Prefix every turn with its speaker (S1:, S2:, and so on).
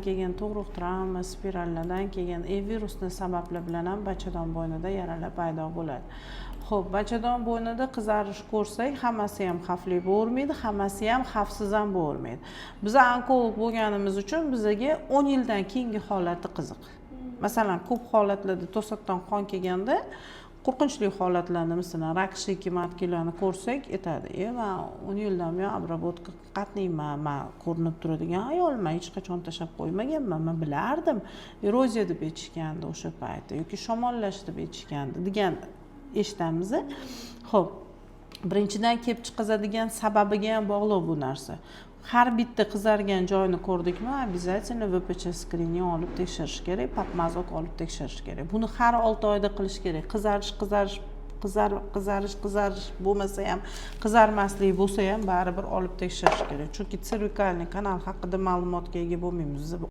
S1: kelgan, tug'ruq travma, spirallardan kelgan, virusni sababli bilan ham bachadon bo'ynida yaralar paydo bo'ladi. Ho'p, bachadon bo'ynida qizarish ko'rsak, hammasi ham xavfli bo'lavermaydi, hammasi ham xavfsiz ham bo'lavermaydi. Biza onkolog bo'lganimiz uchun bizaga 10 yildan keyingi holati qiziq. Masalan, ko'p holatlarda to'satdan qon kelganda qo'rqinchli holatlarni, masalan, рак шейки матки larni ko'rsak, aytadi: "E, man 10 yildan buyon обработка qatnayman, man ko'rinib turadigan ayolman, hech qachon tashlab qo'ymaganman, man bilardim, eroziya deb aytishgandi o'sha paytda yoki shamollash deb aytishgandi", degan eshitamiz. Ho'p, birinchidan, kelib chiqazadigan sababiga ham bog'liq bu narsa. Har bitta qizargan joyini ko'rdikmi, обязательно ВПЧ skrining olib tekshirish kerak, пап мазок olib tekshirish kerak. Buni har 6 oyda qilish kerak. Qizarish, qizarish, qizarish, qizarish bo'lmasa ham, qizarmaslik bo'lsa ham, baribir olib tekshirish kerak, chunki цервикальный kanal haqida ma'lumotga ega bo'lmaymiz.